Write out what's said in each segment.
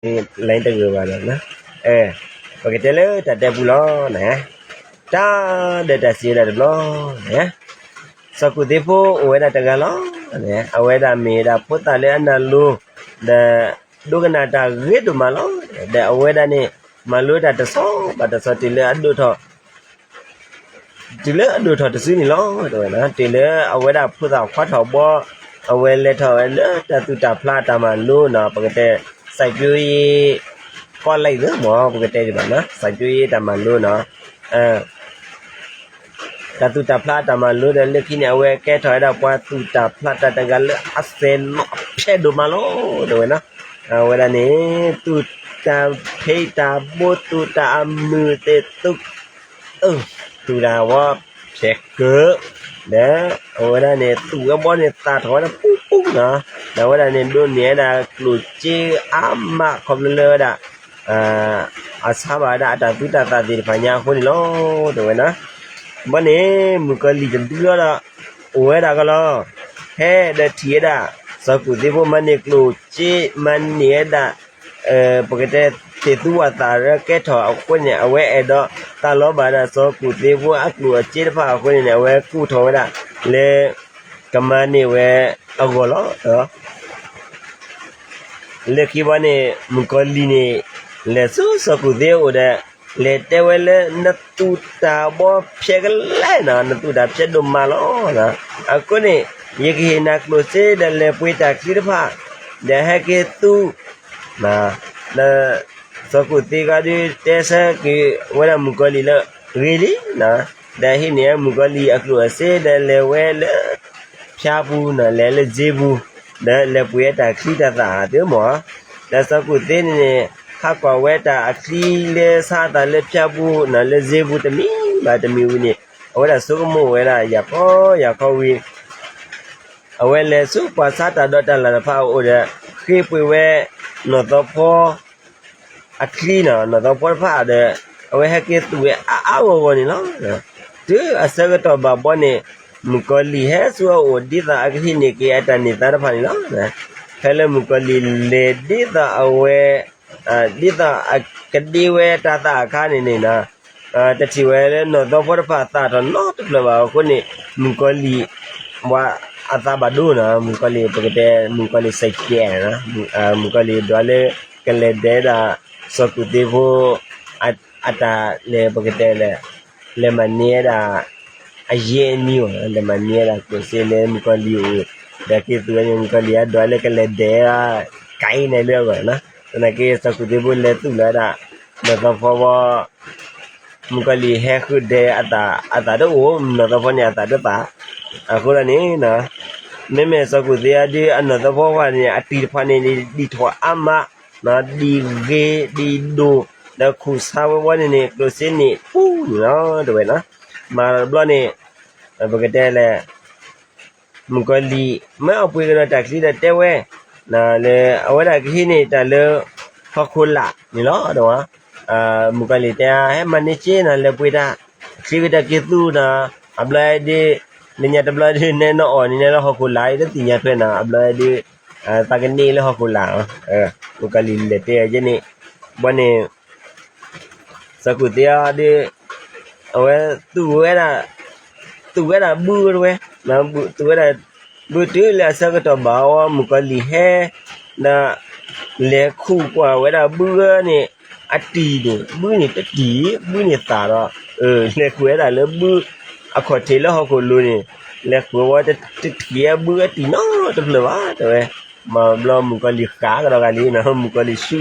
လၢတဂ့ၤဘၣ်ဒီး, ပကတဲလၢတၢ်တဲပူလီၤ, တၢ်ဒီးတၢ်စံးဝဲဒၣ်တဘျီ, စီၤကူၣ်သ့ဖိအိၣ်ဝဲဒၣ်တဂၤလီၤ, အဝဲဒၣ်မ့ၢ်ဝဲဒၣ်ဖိသၣ်လၢအနၢ်လိၤ, ဒီးဒိကနၣ်တၢ်ဂ့ၤဒိၣ်မးလီၤ, ဒီးအဝဲဒၣ်န့ၣ် မၤလိတၢ်တဆီဘၣ်တဆီတုၤလၢအဒိၣ်ထီၣ် တုၤလၢအဒိၣ်ထီၣ်တစုန့ၣ်လီၤ, တဲဝဲ, တုၤလၢအဝဲဒၣ်ဖိသၣ်ခွါထီၣ်ဘီ, အဝဲလဲၤထီၣ်ဝဲလၢတၢ်သူၣ်တၢ်ဖျးအတၢ်မၤလိနီၤ, ပကတဲ စိုက်ပျိုးရေး college မ့ၢ် ပကတဲဒ်ဘၣ်နီၤ, စိုက်ပျိုးရေး တၢ်မၤလိနီၤ, တၢ်သူၣ်တၢ်ဖျးအတၢ်မၤလိဒီးလၢခံန့ၣ် အဝဲကဲထီၣ်ဝဲဒၣ်ပှၤသူၣ်တၢ်ဖျးတၢ်တဂၤလၢအစဲးနီၣ်ဖျဲးဒိၣ်မးလီၤ, တဲဝဲနီၤ, အဝဲဒၣ်န့ၣ် သူၣ်တၢ်ဖံးတၢ်ဘိ သူၣ်တၢ်အမုာ်သ့ၣ်သူ သူၣ်တၢ်ဝဲဖျဲးကၢ, ဒီးအဝဲဒၣ်န့ၣ် သူၣ်ဝဲဘီန့ၣ်သၣ်ထီၣ်ဝဲဒၣ်ပူပူနီၤ, ဒီးအဝဲဒၣ်န့ၣ် ဒိးန့ၢ်ဝဲဒၣ်ကျိၣ်စ့အါမးခီဖျိလၢဝဲဒၣ် အဆါဘၣ်ဝဲဒၣ်အတၢ်သူတၢ်သၣ်သ့ၣ်တဖၣ်ညါအဃိန့ၣ်လီၤ, တဲဝဲနီၤ, ဘီန့ၣ် မုၣ်ကီၤလံၢ်တဒုလီၤဒီး အိၣ်ဝဲဒၣ်ကလီၤ, ဟဲဒီးထံၣ်ဝဲဒၣ် စီၤကူၣ်သ့ဖိမၤန့ၢ်ကျိၣ်စ့ မၤန့ၢ်ဝဲဒၣ် ပကတဲသ့ၣ်သူဝၣ်သၣ်လၢကဲထီၣ်အဃိန့ၣ် အဝဲအဲၣ်ဒိးသးလီဘၣ်ဝဲဒၣ် စီၤကူၣ်သ့ဖိအကျိၣ်အစ့တဖၣ်အဃိန့ၣ်န့ၣ် အဝဲကူၣ်ထီၣ်ဝဲဒၣ် လၢ ကမၤန့ၢ်ဝဲအဂီၢ်လီၤ. လၢခံဘီန့ၣ် မုၣ်ကီၤလံၢ်န့ၣ် လဲၤဆူစီၤကူၣ်သ့အအိၣ်ဒီး လဲၤတဲဝဲလၢ နသူၣ်တၢ်ဘီဖျဲးကလဲာ်နီၤ, နသူၣ်တၢ်ဖျဲးဒိၣ်မးလီၤ. အဃိန့ၣ် ယကဟ့ၣ်နၤကျိၣ်စ့ဒီးလဲၤပှ့ၤတၢ်ချံတဖၣ် ဒီးဟဲက့ၤသူ ဒီးစီၤကူၣ်သ့ကီးဒုးတဲဆၢက့ၤဝဲဒၣ်မုၣ်ကီၤလံၢ်လၢ ဂ့ၤလံ, ဒီးဟံးန့ၢ်ဝဲမုၣ်ကီၤလံၢ်အကျိၣ်အစ့ဒီးလဲၤဝဲလၢ ဖၠါပူၤနီၤ, လဲၤလၢစ့ပူၤ, ဒီးလဲၤပှ့ၤဝဲတၢ်ချံတၢ်သၣ်သ့မ့ၢ်, ဒီးစီၤကူၣ်သ့န့ၣ်န့ၣ် ဟးကွၢ်ဝဲတၢ်အချံလၢဆါအသးလၢဖၠါပူၤနီၤ, လၢစ့ပူၤတမံၤဘၣ်တမံၤဝံၤန့ၣ် အဝဲဒၣ်ဆိကမိၣ်ဝဲဒၣ်ယၤခီယၤခီဝံၤ အဝဲလဲၤဆူပှၤဆါတၢ်ဒီးတၢ်လၣ်တဖၣ်အအိၣ်ဒီး ဃ့ပှ့ၤဝဲ နီၢ်သီဖီ အချံနီၤ, နီၢ်သီဖီတဖၣ်ဒီး အဝဲဟဲက့ၤသူၣ်ဝဲအါအါဂီၢ်ဂီၢ်န့ၣ်လီၤ. တုၤအဆၢကတီၢ်ဘၣ်ဘီန့ၣ် မုၣ်ကီၤလံၢ်ဟဲဆူအအိၣ်ဒ်သိးအကဟံးန့ၢ်က့ၤအတၢ်န့ၢ်သါတဖၣ်န့ၣ်လီၤ. ဖဲလၢမုၣ်ကီၤလံၢ်လဲၤဒ်သိးအဝဲ ဒ်သိးအကဒ့ဝဲတၢ်သၣ်အခါန့ၣ်န့ၣ်နီၤ, တထံၣ်ဝဲလၢနီၢ်သီဖီတဖၣ်သၣ်ထီၣ်နီတဖျၢၣ်ဘၣ်အဃိန့ၣ် မုၣ်ကီၤလံၢ် ဝဲအသးဘၣ်ဒိနီၤ, မုၣ်ကီၤလံၢ် ပကတဲ မုၣ်ကီၤလံၢ်စဲးကဲး, မုၣ်ကီၤလံၢ်ဒွးလၢကလဲၤဒဲးဒၣ် စီၤကူၣ်သ့ဖိ အတၢ်လဲၤပကတဲလဲၣ် လဲၤမၤန့ၢ်ဝဲဒၣ် အယဲၢ်နံၣ်အီၤ လဲၤမၤန့ၢ်ဝဲဒၣ်ကျိၣ်စ့လၢမုၣ်ကီၤလံၢ်အိၣ် ဒီးက့ၤသူၣ်ဝဲန့ၣ် မုၣ်ကီၤလံၢ်အဒွးလၢကလဲၤဒဲး ကဲအံၤန့ၣ်လၢအဂီၢ်နီၤ, သနာ်က့စီၤကူၣ်သ့ဖိလဲၤသူၣ်လီၤဝဲဒၣ် နီၢ်သီဖီဝဲ မုၣ်ကီၤလံၢ်ဟဲဃုဒဲးအသး အသးတအိၣ် နီၢ်သီဖီန့ၣ်အသးတသၣ်, အဃိဒီးန့ၣ် မ့မ့ၢ်စီၤကူၣ်သ့အဒုး အနီၢ်သီဖီဝဲန့ၣ် အတံၢ်တဖၣ်န့ၣ် ဒံၣ်ထီၣ်အါမး ဒံၣ်ဂ့ၤဒံၣ်ဒိၣ် ဒီးခူၣ်ဆါဝဲဝဲန့ၣ်န့ၣ် ကျိၣ်စ့န့ၣ်ပူၤန့ၣ်လီၤ တဲဝဲနီၤ, မၤတဘျီန့ၣ် ပကတဲလဲၣ် မုၣ်ကီၤလံၢ် မၢအပှ့ၤကဒီးတၢ်ချံဒီးတဲဝဲ လၢအဝဲဒၣ်ကဟံးန့ၢ်တၢ်လၢ ဟီၣ်ခိၣ်လာ်န့ၣ်လီၤ တဲဝဲ, မုၣ်ကီၤလံၢ်တဲ ဟဲမၤန့ၢ်က့ၤနီၤ လဲၤပှ့ၤတၢ် ချံကတၢၢ်က့ၤသူၣ်နီၤ, အဘျီဒုး လၢညါတဘျီဒုး နဲနအီၣ်န့ၣ် နဲလၢဟီၣ်ခိၣ်လာ် တသ့ၣ်ညါထွဲနီၤ, အဘျီဒုး သးကန့ၢ်လၢဟီၣ်ခိၣ်လာ်, မုၣ်ကီၤလံၢ်လဲၤတဲအီၤယဲန့ၣ်, ဘီန့ၣ် စီၤကူၣ်သ့အီၤဒုး အဝဲသူၣ်ဝဲဒၣ် သူၣ်ဝဲဒၣ်ဘုဝဲတဝဲ, သူၣ်ဝဲဒၣ် ဘုတုၤလၢအဆၢကတီၢ်ဘၣ်အီၤ မုၣ်ကီၤလံၢ်ဟဲ ဒီး လဲၤခူၣ်ကွၢ်ဝဲဒၣ်ဘုဝဲန့ၣ် အတံၢ်န့ၣ် ဘုန့ၣ်တတံၢ် ဘုန့ၣ်သၣ်ဒီး လဲၤကွၢ်ဝဲဒၣ်လၢဘု အခီၣ်ထံးလၢဟီၣ်ခိၣ်လိၤန့ၣ် လဲၤကွၢ်ဝဲတထံၣ်ဘုအတံၢ်နီတဖျၢၣ်ဘၣ် တဲဝဲ, မ့ၢ်ဘျီမုၣ်ကီၤလံၢ်ဃးကဒီးဂၤလံနီၤ မုၣ်ကီၤလံၢ်ဆူ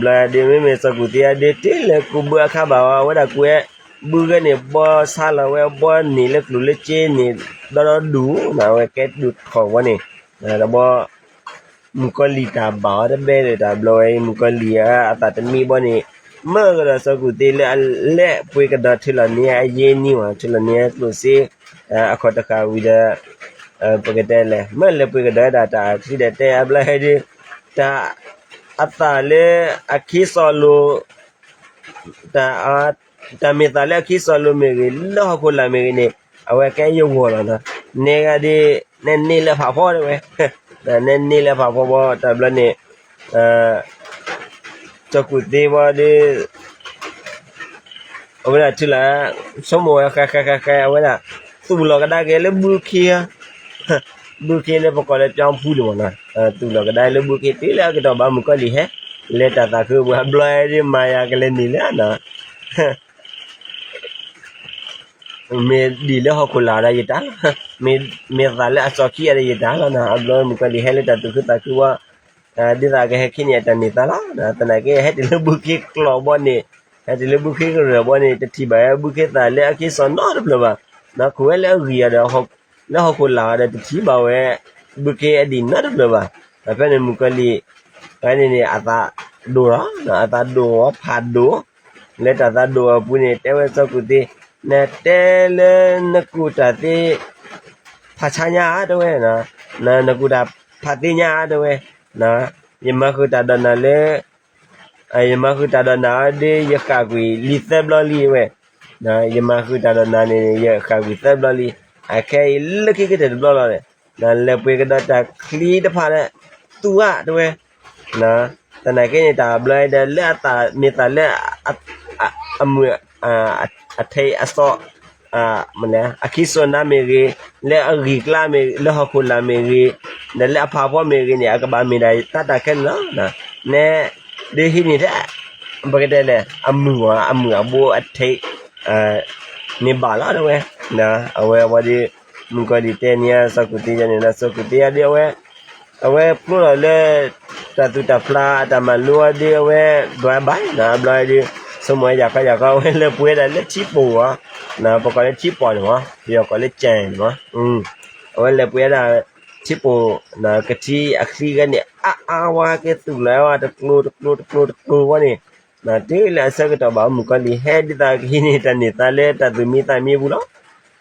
လံ, အဘျီဒုးမ့မ့ၢ်စီၤကူၣ်သ့အဒုး တုၤလဲၤခူၣ်ဘုအခါဘၣ်အီၤ အဝဲဒၣ်ကွၢ် ဘုဂဲန့ၣ် ဘီဆါလီၤဝဲ ဘီန့ၣ်လၢကျိၣ်လၢစ့န့ၣ် ဒီဒီဒူၣ်နီၤ အဝဲကဲဒိၣ်ထီၣ်ဝဲန့ၣ်, တဘျီ မုၣ်ကီၤလံၢ်တၢ်ဘၣ်အီၤတဘဲလၢၤတၢ်ဘျီဝဲ မုၣ်ကီၤလံၢ်အသးတမံဘီန့ၣ် မၢကဒီးစီၤကူၣ်သ့လၢအလဲၤပှ့ၤကဒီးထုးလီၤန့ၢ်အယဲၢ်နံၣ်ဝဲ ထုးလီၤန့ၢ်ကျိၣ်စ့ အခီၣ်တဃာ်ဝံၤဒီး ပကတဲလဲၣ် မၢလဲၤပှ့ၤကဒီးဝဲဒၣ်တၢ်ချံဒီးတဲအဘျီဟဲဒုး တၢ် အသၣ်လၢအခံစီၣ်လိၤ တၢ် တၢ်မ့ၢ်သၣ်လၢအခံစီၣ်လိၤမ့ၢ်ဂ့ၤ လၢဟီၣ်ခိၣ်လာ်မ့ၢ်ဂ့ၤန့ၣ် အဝဲကဲယဂီၢ်လီၤနီၤ, နဲဂၤဒုး နဲန့ၢ်လၢဖးဖီတဲဝဲ, နဲန့ၢ်လၢဖးဖီဘီ တၢ်ဘျီန့ၣ် စီၤကူၣ်သ့ဝံၤဒီး အဝဲဒၣ်ထံၣ်လၢ ဆိကမိၣ်ဝဲဃဲဃဲဃဲဃဲ အဝဲဒၣ် သူၣ်လီၤကဒါက့ၤလၢဘုခ့, ဘုခ့လၢပကိးလၢပျီဖူန့ၣ်မးနီၤ, သူၣ်လီၤကဒါလၢဘုခ့ တုၤလၢအကတီၢ်ဘၣ် မုၣ်ကီၤလံၢ်ဟဲ လဲၤတၢ်သးခုပှၤဘျီဒ်မၤယၤကလဲၤန့ၣ်လၢနီၤ မ့ၢ်ဒံၣ်လၢဟီၣ်ခိၣ်လာ်ဒီးယတၢ်လီၤ, မ့ၢ်သးလၢအစီၤခံဂၤဒီးယတၢ်လီၤနီၤ, အဘျီမုၣ်ကီၤလံၢ်ဟဲလၢတၢ်သူၣ်ခုသးခုဝံၤ ဒ်သိးကဟဲခ့န့ၢ်အတၢ်န့ၢ်သါလီၤ, သနာ်က့ဟဲတုၤလၢဘုခ့ကျီၢ်ဘီန့ၣ်, ဟဲတုၤလၢဘုခ့ကရၢၢ်ဘီန့ၣ် တထံၣ်ဘၣ်ဝဲဘုခ့သၣ်လၢအခံစီၣ်နီတဖျၢၣ်ဘၣ်, ခိၣ်ဝဲလၢအဂံၢ်အီၤဒီး လၢဟီၣ်ခိၣ်လာ်အီၤဒီးတထံၣ်ဘၣ်ဝဲ ဘုခ့အဒံၣ်နီတဖျၢၣ်ဘၣ်, ဒီးဖဲန့ၣ်မုၣ်ကီၤလံၢ် ဖဲန့ၣ်န့ၣ် အသးဒိၣ်လီၤ, အသးဒိၣ်အီၤဖးဒိၣ် လၢတၢ်သးဒိၣ်အပူၤန့ၣ် တဲဝဲစီၤကူၣ်သ့, နတဲလၢနကူၣ်တၢ်သ့ ဖးဆါညါဧါတဲဝဲ, နကူၣ်တၢ်ဖးသ့ညါဧါတဲဝဲ, ယမၤဃုာ်တၢ်ဒီးနၤလၢ ယမၤဃုာ်တၢ်ဒီးနၤဒီး ယဃၣ်ကွံာ်လံသၢဘျီလံဝဲ, ယမၤဃုာ်တၢ်ဒီးနၤန့ၣ် ယဃၣ်ကွံာ်သၢဘျီလံ, အခဲအံၤလၢခံကတၢၢ်တဘျီလီၤ, နလဲၤပှ့ၤကဒီးတၢ်ချံတဖၣ်ဒီး သူၣ်ဧါတဲဝဲ သနာ်က့န့ၣ် တၢ်ဘျီဒီး လၢအသးမ့ၢ်သးလၢ အမုာ် အထံအစီၣ် အခံစီၣ်နါမ့ၢ်ဂ့ၤ, လၢအဂံၢ်ကျါမ့ၢ်ဂ့ၤ, လၢဟီၣ်ခိၣ်လာ်မ့ၢ်ဂ့ၤ, ဒီးလၢအဖးဖီမ့ၢ်ဂ့ၤန့ၣ် အကဘၣ်မ့ၢ်ဒၣ်တၢ်တၢ်ခဲလၢာ်လီၤ. နဲ ဒ်ဟံးန့ၢ်ထဲ ပကတဲလဲၣ် အမုာ်ဝဲ အမုာ်အဘိအထံ မ့ၢ်ဘၣ်လီၤတဲဝဲ, အဝဲဝံၤဒီး မုၣ်ကီၤလံၢ်တဲန့ၢ်စီၤကူၣ်သ့ယၤန့ၣ်ဒီး စီၤကူၣ်သ့ယၤဒီးအဝဲ အဝဲဖျိထီၣ်လၢ တၢ်သူၣ်တၢ်ဖျးအတၢ်မၤလိအီၤဒီး အဝဲ bye bye နီၤ, အဘျီဒီး ဆိကမိၣ်ဝဲယၤခီယၤခီ အဝဲလဲၤပှ့ၤဒၣ်လၢထံပိာ်အီၤ, ပကိးလၢထံပိာ်န့ၣ်မး, ပယီၤကိးလၢ ကၠဲၣ် န့ၣ်မး, အဝဲလဲၤပှ့ၤဒၣ် ထံပိာ် ကထံအချံဂၤန့ၣ် အါအါဝဲကဲသူၣ်လီၤဝဲ တကျိၤတကျိၤတကျိၤတကျိၤဝဲန့ၣ်, တုၤလၢအဆၢကတီၢ်ဘၣ် မုၣ်ကီၤလံၢ်ဟဲဒ်သိးကဟံးန့ၢ်တၢ်န့ၢ်သါလၢတၢ်သူၣ်မံသးမံအပူၤလီ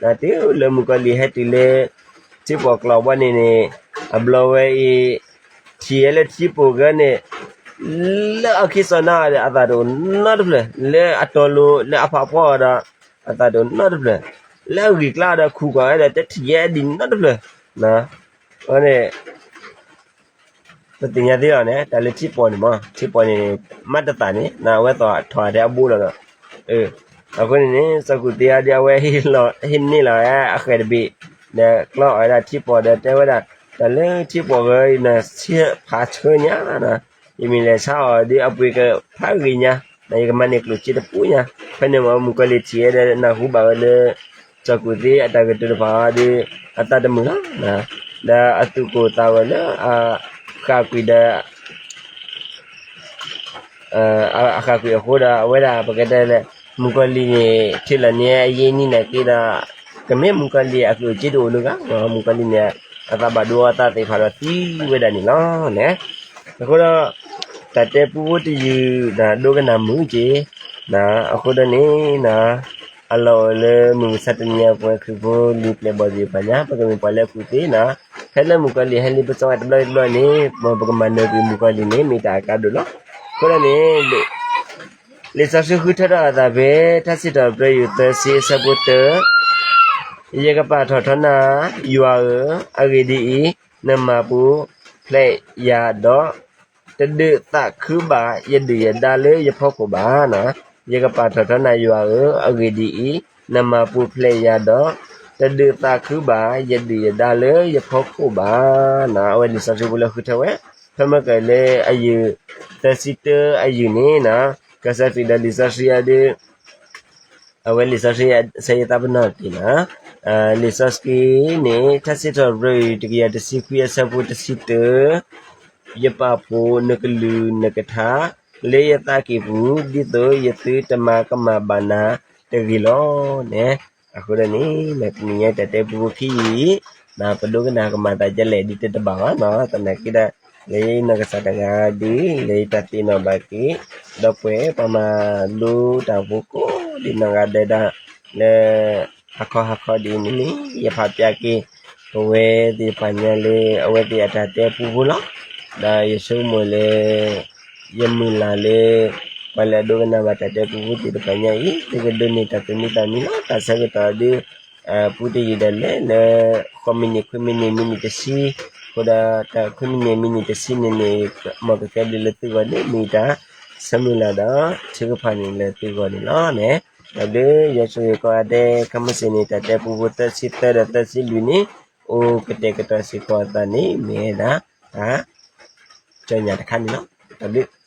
ၤ. တုၤလၢမုၣ်ကီၤလံၢ်ဟဲတုၤလၢ ထံပိာ်ကျီၢ်ဘီန့ၣ်န့ၣ် အဘျီဝဲအံၤ ထံၣ်ဝဲလၢထံပိာ်ဂၤန့ၣ် လၢအခံစီၣ်နါဒီး အသးတအိၣ်နီတဖျၢၣ်, လၢအတီၤလိၤ လၢအဖးဖီအီၤဒီး အသးတအိၣ်နီတဖျၢၣ်, လၢအဂံၢ်ကျါဒီးခူၣ်ကွၢ်ဝဲဒီး တထံၣ်ယဲဒံးနီတဖျၢၣ်, အဃိန့ၣ် ပသ့ၣ်ညါသ့လီၤန့ၣ် တၢ်လၢထံပိာ်န့ၣ်မး ထံပိာ်န့ၣ် မၤတသးန့ၣ် အဝဲသ့ၣ်ထီၣ်ထဲအဘိလီၤဒီး အဃိန့ၣ်န့ၣ် စီၤကူၣ်သ့အီၤဒီး အဝဲဟ့ၣ်န့ၢ်လီၤဝဲအဃဲၣ်တဘ့ၣ် ဒီးကျီအီၤဝဲဒၣ်ထံပိာ်ဒီးတဲဝဲဒၣ် တၢ်လၢထံပိာ်ဂၤအံၤ နဆံးဖးဆၢညါနီၤ, ယမ့ၢ်လဲၤဆါအီၤဒီးအပှ့ၤကဖးဂ့ၤညါ, ယကမၤန့ၢ်ကျိၣ်စ့တပူၤညါ, ဖဲန့ၣ်မး မုၣ်ကီၤလံၢ်ထံၣ်ဝဲဒီးနၢ်ဟူဘၣ်ဝဲလၢ စီၤကူၣ်သ့အတၢ်ကတိၤတဖၣ်အီၤဒီး အသးတမုာ်လီၤ, ဒီးအသူၣ်ကိၢ်သးဂီၤလၢအဃၣ်ကွံာ်ဒီး အဃၣ်ကွံာ်အဃိဒီး အဝဲဒၣ်ပကတဲလဲၣ် မုၣ်ကီၤလံၢ်န့ၣ် ထံၣ်လီၤန့ၢ်အယ့ၢ်နံၣ်နာ်က့ဒီး ကမ့ၢ်မုၣ်ကီၤလံၢ်အကျိၣ်စ့တအိၣ်လၢၤဂၤ, မုၣ်ကီၤလံၢ်န့ၣ် အသးဘၣ်ဒိအသးသ့ၣ်တဖၣ်ဒီးသံဝဲဒၣ်န့ၣ်လီၤန့ၣ်, အဃိဒီး တၢ်တဲပူဖိတယုၢ်ဒီးဒိကနၣ်မုာ်က့ၤ, အဃိဒီးန့ၣ် အလီၢ်အိၣ်လၢမုၢ်မဆါတနံၤအံၤ ပဝဲခရံာ်ဖိလံာ်ပျဲၢ်ဘီၣ်သ့ၣ်တဖၣ်ညါ ပကမ့ၢ်ပှၤလၢအကူၣ်သ့နီၤ, ဖဲလၢမုၣ်ကီၤလံၢ်ဟဲလံပစီဝဲတဘျီတဘျီန့ၣ် ပကမၤနၢၤကွံာ်မုၣ်ကီၤလံၢ်န့ၣ် မ့ၢ်တၢ်အကါဒိၣ်လီၤ. အဃိဒီးန့ၣ် လံာ်စီဆှံဃုထၢထီၣ်အသးဖဲ ထါစံးထီၣ်ပတြၢၤယုၢ်သၢဆံအဆၢဖိတၢ, ယကပာ်ထီၣ်ထီနၤ, ယွၤဧၢ, အဂ့ၢ်ဒ်အံၤ, နမၤပူၤဖျဲးယၤဒီး တဒုးသးခုဘၣ် ယဒုၣ်ယဒါလၢယဖီခိၣ်ဘၣ်. ယကပာ်ထီၣ်ထီနၤယွၤဧၢ, အဂ့ၢ်ဒ်အံၤ, နမၤပူၤဖျဲးယၤဒီး တဒုးသးခုဘၣ် ယဒုၣ်ယဒါလၢယဖီခိၣ်ဘၣ်. အဝဲလံာ်စီဆှံပူၤလၢဃုထၢဝဲ ဖဲမ့ၢ်ကၢၢ်လၢအယုၢ်သၢဆံတၢအယုၢ်န့ၣ် ကစၢ်ခရံာ်ဒီးလံာ်စီဆှံအဒုး အဝဲလံာ်စီဆှံအဆၢယသးပနီၣ်တ့ၢ်နီၤ, လံာ်စီဆှံန့ၣ် ထါစံးထီၣ်ပတြၢၤယုၢ်တကယၤတဆံခွံအဆၢဖိတဆံတၢ, ယပာ်ဖှိၣ်နကလုၢ်နကထါ လၢယသးကံၢ်ပူၤ ဒ်သိးယသုတမၤကမၣ်ဘၣ်နၤတဂ့ၤလီၤန့ၣ်, အဃိဒီးန့ၣ် တနံၤညါတၢ်တဲပူဖိခံအံၤ ပဒိကနၣ်ကမၤသးဒ်လဲၣ်ဒ်တဘၣ်ဘၣ်နီၤ, သနာ်က့ဒီး လၢနီၢ်ကစၢ်တဂၤဒီး လၢယတၢ်သ့ၣ်နီၣ်ဘၣ်က့ၤ ဒီးပှဲၤပှၤမၤလိတၢ်ဖိကိးဒံးနီၢ်ဂၤဒဲးဒၣ် လၢ ဟါခီဟါခီဒ်အံၤန့ၣ် ယဖးပၠးက့ၤ ပဝဲသ့ၣ်တဖၣ်ညါလၢ အဝဲသ့ၣ်အတၢ်တဲပူဖိလီၤ. ဒီးယဆိကမိၣ်လၢ ယမုၢ်လၢ်လၢ ပှၤလၢအဒိကနၣ်ဘၣ်တၢ်တဲပူဖိသ့ၣ်တဖၣ်ညါအံၤ သုကဒိးန့ၢ်တၢ်သူၣ်မံသးမံလီၤ. တၢ်ဆၢကတီၢ်ဒီး ပူတယံာ်ဒီးလဲၤလၢ ဃိးမံးနံး ခွံမံးနံး မံးနံးတဆံ, အဃိဒီးတၢ်ခွံမံးနံး မံးနံးတဆံန့ၣ်န့ၣ် မ်ကကဲဘျုးလၢသုဂီၢ်န့ၣ် မ့ၢ်တၢ် ဆၢမုၢ်လၢ်ဒီးထုကဖၣ်န့ၣ်လၢသုဂီၢ်န့ၣ်လီၤန့ၣ်. ဒီးဒုးယွၤဆိၣ်ဂ့ၤကိးဂၤဒဲး ခဲမုၢ်ဆ့ၣ်န့ၣ် တၢ်တဲပူဖိသၢဆံသၢဒီးသၢဆံလွံၢ်န့ၣ် အိၣ်ကတဲာ်ကတီၤစ့ၢ်ကီးအသးန့ၣ် မ့ၢ်ဝဲဒၣ်တၢ် ကၠီညၣ်တခါန့ၣ်လီၤ. ဒီးဒုး